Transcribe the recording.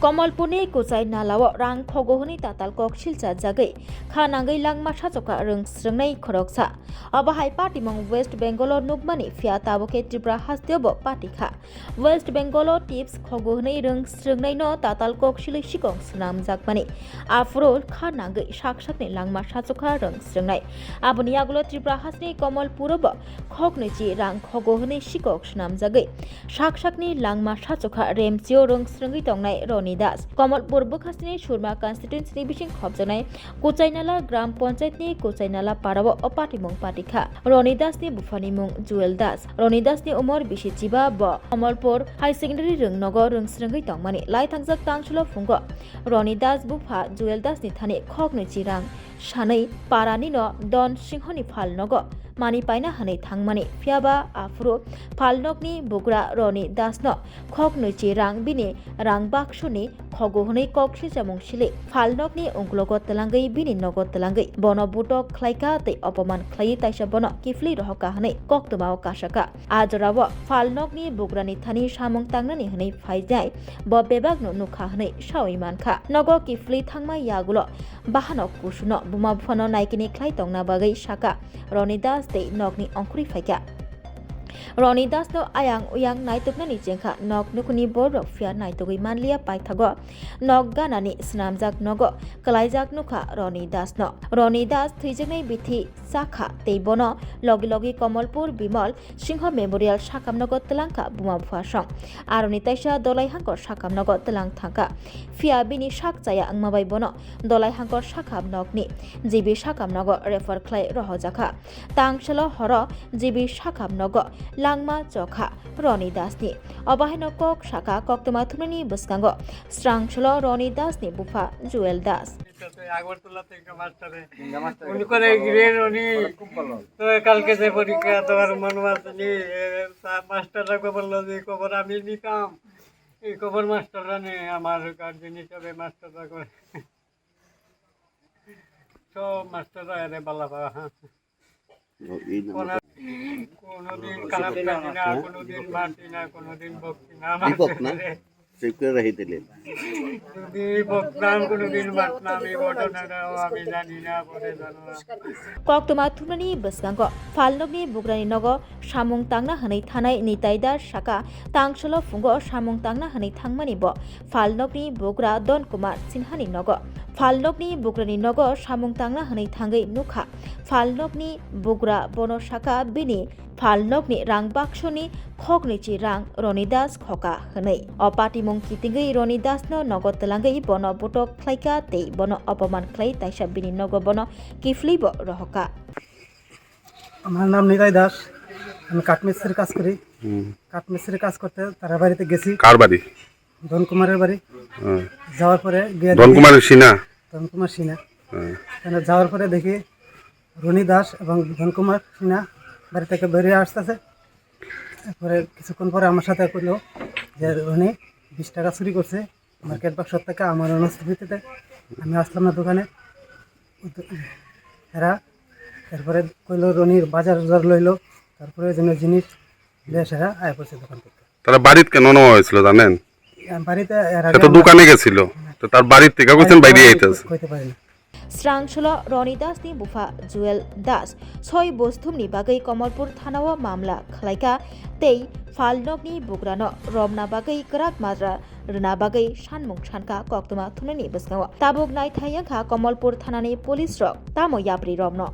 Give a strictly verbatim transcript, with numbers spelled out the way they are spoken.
Kamalpurni Kuchai Nalao rang khogo hwnwi tatal kok silcha jagwi kha nangwi langma sachokha rwng srwngnai khoroksa. Obo hai patimung West Bengal-o nukmani, phiya tabukhe Tripura hasteo bo pati kha. West Bengal-o tips khogo hwnwi rwng srwngnaino tatal kok silwi sikok swnamjakmani. Aphuru kha nangwi sak sakni langma sachokha rwng srwngnai. Aboni yagulo Tripura hasteni Kamalpuro bo khoknwi chi rang khogo hwnwi sikok swnamjagwi sak sakni langma sachokha remchio rwng srwngwi tongnai Roni Das. Kamalpur bwkhasteni Surma constituency ni bising khopjaknai Kuchainala Gram Panchayat ni Kuchainala parao o patimung patikha. Roni Das ni buphani mung Juel Das. Roni Das ni umor bisi chiba, bo Kamalpur High Secondary rwng nogo rwng srwngwi tongmani. Laithangjak tangsulo phungo Roni Das bupha Juel Das ni thani khoknwi chi rang sanwi parani no Don Singho ni phal nogo mani paina hwnwi thangmani. Phiyaba aphuru phal nokni bugra Roni Das no khoknwi chi rang bini rang baksuni khogo hwnwi kok silchamung sili phal nokni ungklogo twlangwi bini nogo twlangwi bono butok khlaika tei opoman khlaiwi taisa bono kiphilwi rohorka hwnwi koktwmao kasaka. A jorao phal nokni bugrani thani samung tangnani hwnwi phaijai bo bebakno nukha hwnwi sawi mankha. Nogo kiphilwi thangma yagulo bahanok kusuno buma buphano naikini khlai tongna bagwi saka Roni Das tei nokni ongkhorwi phaikha. Roni Das no ayang uyang naituknani chengkha, nok nukhungni borok phiya naitugwi manliya paithago nok ganani swnamjak nogo kwlaijak nukha Roni Das no. Roni Das thwijaknai bithi chakha tei bono logi logi Kamalpur Bimal Singho Memorial sakam nogo twlangkha buma bupha song. Aroni taisa Dolai Hangkor sakam nogo twlang thangkha. Phiya bini sak chaya wngma bai bono Dolai Hangkor sakam nokni G B sakam nogo refer khlai rohojakha. Tangsalo horo G B sakam nogo langma chokha Roni Das ni. Obo haino kok saka koktwma thumnani bwskango srang solo Roni Das ni bupha Juel Das. Agartala থেকে মাস্টারে। ফোন করে গিয়ে রনি, তো কালকে যে পরীক্ষা, তোমার মন মাসনি, মাস্টাররা খবর লো যে খবর আমি নিতাম, এই খবর মাস্টাররা নেই, আমার গার্জেন হিসাবে মাস্টাররা করে। সব মাস্টাররা এরে বালা পাওয়া। কোনো, কোনোদিন খারাপ লাগি না, কোনোদিন মারতি না, কোনোদিন বকতি না। দীপক না? সেভ করে রাখি দিলে। যদি বকতাম, কোনোদিন মারতাম, এই ঘটনাটাও আমি জানি না, পরে জানলাম। Koktwma thumnani bwskango phalnokni bugrani nogo samung tangna hwnwi thanai Nitai Das saka, tangsolo phungo samung tangna hwnwi thangmani bo phalnokni bugra Don Kumar Sinhani nogo. Phalnokni bugrani nogo samung tangna hwnwi thangwi nukha. Phalnokni bugra bono saka bini phalnokni rang baksoni khoknwichi rang Roni Das khoka hwnwi. O patimung kitingwi Roni Dasno nogo twlangwi bono butok khlaika tei bono opoman khlai taisa bini nogo bono kiphilwi bo rohoka. আমার নাম নিতাই দাস। আমি কাঠমিস্ত্রির কাজ করি। হুম। কাঠমিস্ত্রির কাজ করতে তারা বাড়িতে গেছি। কার বাড়ি? ধন কুমারের বাড়ি। হুম। যাওয়ার পরে গিয়ে ধন দেখি কুমারের সিনহা? ধন কুমার সিনহা। হুম। ওখানে যাওয়ার পরে দেখি রনি দাস এবং ধন কুমার সিনহা বাড়ি থেকে বেরিয়ে আসতেছে। তারপরে কিছুক্ষণ পরে আমার সাথে কইলো যে রনি বিশ টাকা চুরি করছে। মার্কেট বাক্স থেকে আমার অনুপস্থিতিতে আমি আসলাম না দোকানে। এরা এরপরে কইলো রনির বাজার উজার লইলো, তারপরে ওই জন্য জিনিস নিয়ে এসে এরা আয় করছে দোকান থেকে। তারা বাড়িত কেন নেওয়া হয়েছিল জানেন? আহ, বাড়িতে এর সে আগে তো আমরা দোকানে গেছিল, তো তার বাড়ির থেকে কইছেন বাইরে আইতেছে। কইতে পারি না। Srang solo Roni Das ni bupha Juel Das soi bosthumni bagwi Komolpur thanao mamla khlaika tei phalnokni bugrano romna bagwi kwrak madra rwna bagwi sanmung sanka koktwma thumnani bwskango. Tabuk naithai wngkha Komolpur thanani police rok tamo yapri romno.